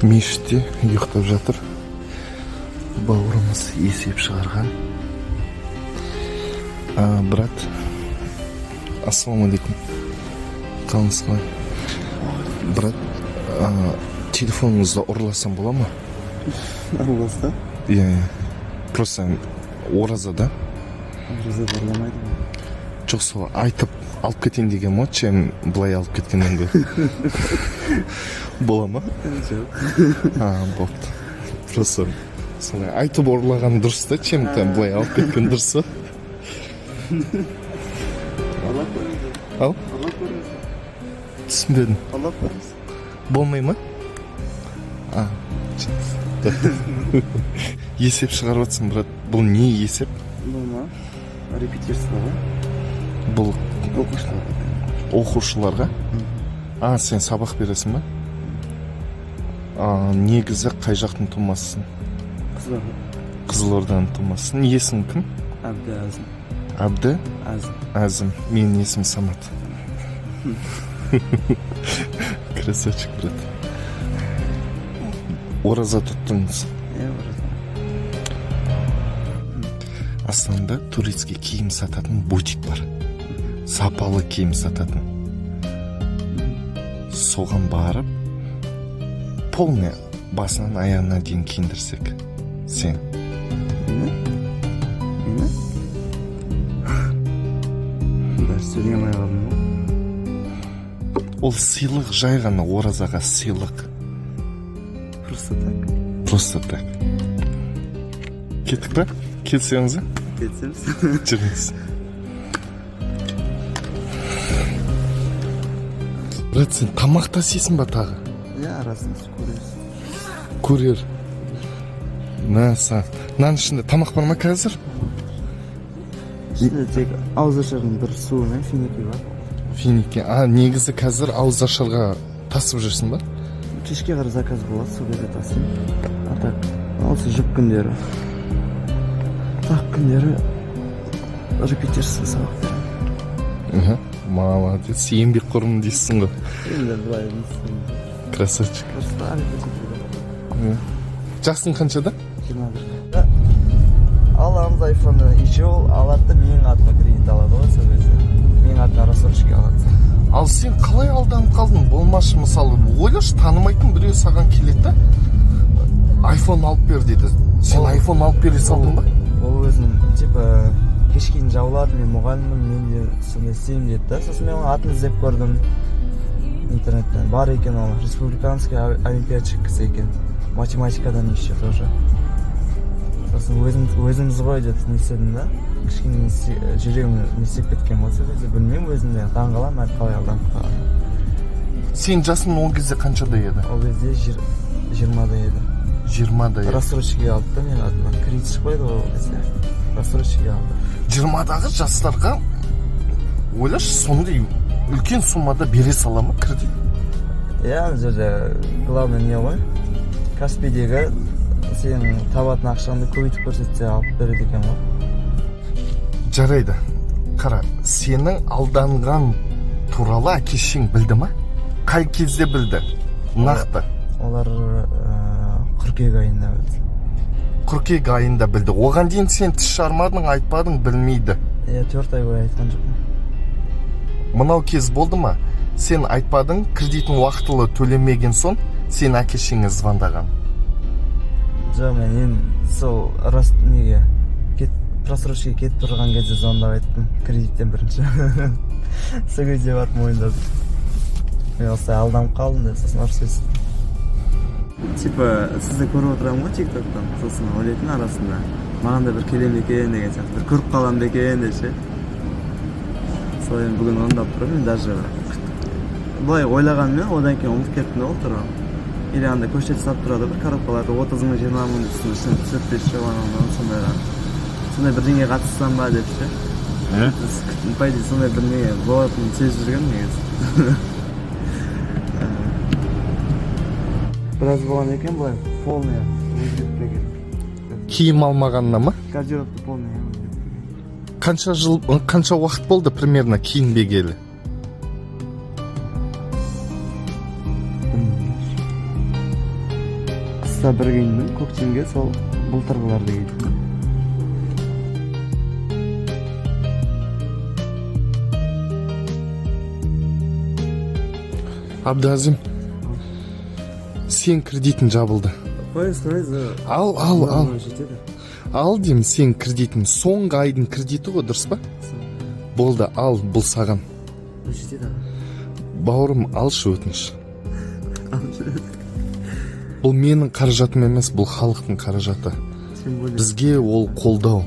Мешітте ұйықтап жатыр. Бауырымыз есеп шығарған. А, брат, ассалаумағалейкум, қалыңыз қалай, брат? А, телефоныңызды ұрласам бола ма? Ұрласа? Иә, просто ораза да. Оразада ұрламайды ғой. Жоқ, сол айтып алып кетейін деген ғой, чем былай алып кеткеннен гөрі, бола ма? Жоқ. А, болыпты. Просто солай айтып ұрлаған дұрыс та, чем там былай алып кеткен дұрыс па? Ұрлап көріңіз. Ал. Ұрлап көріңіз. Түсінбедім. Ұрлап көріңіз. Болмай ма? А, жақсы. Есеп шығарып жатсың, брат, бұл не есеп? Бұл ма? Репетиторство ғой. Бұл? Оқушыларға. Оқушыларға? А, сен сабақ бересің ба? А, негізі қай жақтың тумасысың? Қызылорда. Қызылорданың тумасысың. Есімің кім? Әбді Әзім. Әбді? Әзім. Әзім. Менің есімім Самат. Красавчик, брат. Ораза тұттыңыз? Иә, ораза. Астанада турецкий киім сататын бутик бар, сапалы киім сататын. Соған барып, полный басынан аяғына дейін киіндірсек сен. Мені? Мені? Даже сөйлей алмай қалдым ғой. Ол сыйлық, жай ғана оразаға сыйлық. Просто так. Просто так. Кеттік па? Келісеміз ба? Кетсеміз. Жүріңіз, брат. Сен тамақ тасисың ба тағы? Иә, арасында көресіз. Курьер. Мәссаған, мынаның ішінде тамақ бар ма қазір? Ішінде тек ауызашардың бір суы мен финики бар. Финики. А негізі қазір ауызашарға тасып жүрсің ба? Кешке қарай заказ болады, сол кезде тасимын. А так осы жұп күндері, тақ күндері репетиторство, сабақ беремін. Молодец, еңбекқормын дейсің ғой. Енді былай не істеймін. Красавчик. Просто репетитор. Иә. Жасың қаншада? 21-де. Аламыз айфонды. Еще ол алады да, менің атыма кредит алады ғой. Сол кезде менің атыма рассрочка алады. Ал сен қалай алданып қалдың? Болмашы, мысалы, ойлашы, танымайтын біреу саған келеді да, айфон алып бер дейді. Сен айфон алып бере салдың ба? Ол өзін типа кешке дейін жабылады, мен мұғаліммін, мен де сондай істеймін деді да. Сосын мен оның атын іздеп көрдім интернеттен, бар екен. Ол республиканский олимпиадчик кісі екен математикадан еще тоже. Сосын өзім, өзіміз ғой деп не істедім да, кішкене жүрегім не істеп кеткен ғой сол кезде. Білмеймін, өзім де таңқаламын әлі қалай алданып қалғаныма. Сен жасың ол кезде қаншада еді? Ол кезде 20-да еді. 20-да еді. Рассрочкаға алды да менің атыма. Кредит шықпайды ғой ол кезде, рассрочкаға алды. 20-дағы жастарға, ойлашы, сондай үлкен суммада бере сала ма кредит? Иә, ана жерде главный не ғой, Каспийдегі сенің табатын ақшаңды көбейтіп көрсетсе, алып береді екен ғой. Жарайды, қара, сенің алданған туралы әке шешең білді ма? Қай кезде білді нақты? Олар қыркүйек айында білді. Қыркүйек айында білді. Оған дейін сен тіс жармадың, айтпадың, білмейді. Иә, 4 ай бойы айтқан жоқпын. Мынау кез болды ма, сен айтпадың, кредитін уақытылы төлемеген соң сен әке шешеңе звондаған? Жоқ, мен енді сол рас неге кет, просрочкаға кетіп тұрған кезде звондап айттым. Кредиттен бірінші сол кезде барып мойындадым, мен осылай алданып қалдым деп. Сосын ұрыс естідім. Типа сізді көріп отырамын ғой Тик Токтан, сосын ойлайтынмын арасында, маған да бір келе ме екен деген сияқты, бір көріп қаламын ба екен деп ше. Сол енді бүгін орындап тұрмын. Мен даже былай ойлағаныммен, одан кейін ұмытып кеттім да ол туралы. Или андай көшеде сатып тұрады бір коробкаларды, 30 мың, 20 мың деп, сосын ішіне түсіріп берші, анау мынау сондайға, сондай бірдеңеге қатыссам ба деп ше. По идее сондай бірдеңе болатынын сезіп жүргенмін негізі. Біраз болған екен былай полный өзгертпеген. Киім алмағанына ма? Гардеробты полный өзгертпеген. Қанша жыл, қанша уақыт болды примерно киінбегелі? Білмеймін. Қыста бір киіндім, көктемге сол былтырғыларды кидім. Абдазим, сен кредитің жабылды. Қойыңыз, қойыңыз. Ал, ал, ал. Жетеді. Ал деймін, сен кредитің, соңғы айдың кредиті ғой, дұрыс па? Болды, ал, бұл саған. Жетеді. Бауырым, алшы, өтініш. Бұл менің қаражатым емес, бұл халықтың қаражаты. Тем более. Бізге ол қолдау.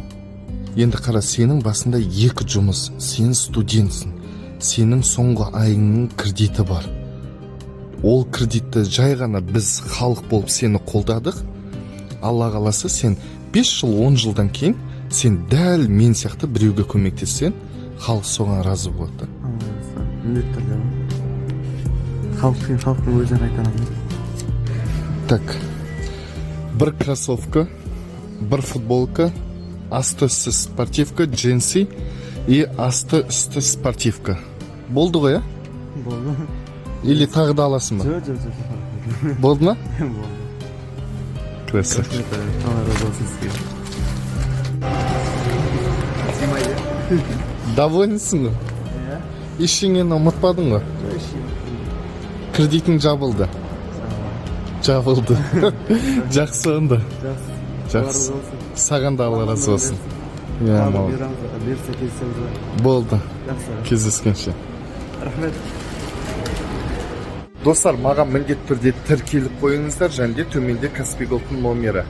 Енді қара, сенің басында екі жұмыс, сен студентсің, сенің соңғы айыңның кредиті бар. Ол кредитті жай ғана біз халық болып сені қолдадық. Алла қаласа, сен 5 жыл, 10 жылдан кейін сен дәл мен сияқты біреуге көмектессең, халық соған разы болады да. Алла разы, міндетті түрде ғой. Халықпен, халықтың өзіне қайтарамын. Так, бір кроссовка, бір футболка, асты үсті спортивка, джинсы и асты үсті спортивка. Болды ғой, иә? Болды. Или тағы да аласың ба? Жоқ, жоқ, жоқ. Болды ма? Болды. Красавчик. Рахмет, алла разы болсын сізге. Довольный сың ғой? Иә. Ештеңені ұмытпадың ғой? Жоқ, ештеңе. Кредитің жабылды, жабылды. Жақсы онда. Жақсы. Жақсы. Алла разы болсын. Саған да алла разы болсын, иә. Тағы да Молодец. бұйырамыз, бұйырса, кездесеміз ғой. Болды. Жақсы. Кездескенше. Рахмет. Достар, маған міндетті түрде тіркеліп қойыңыздар және де төменде Каспи Голдтың номері.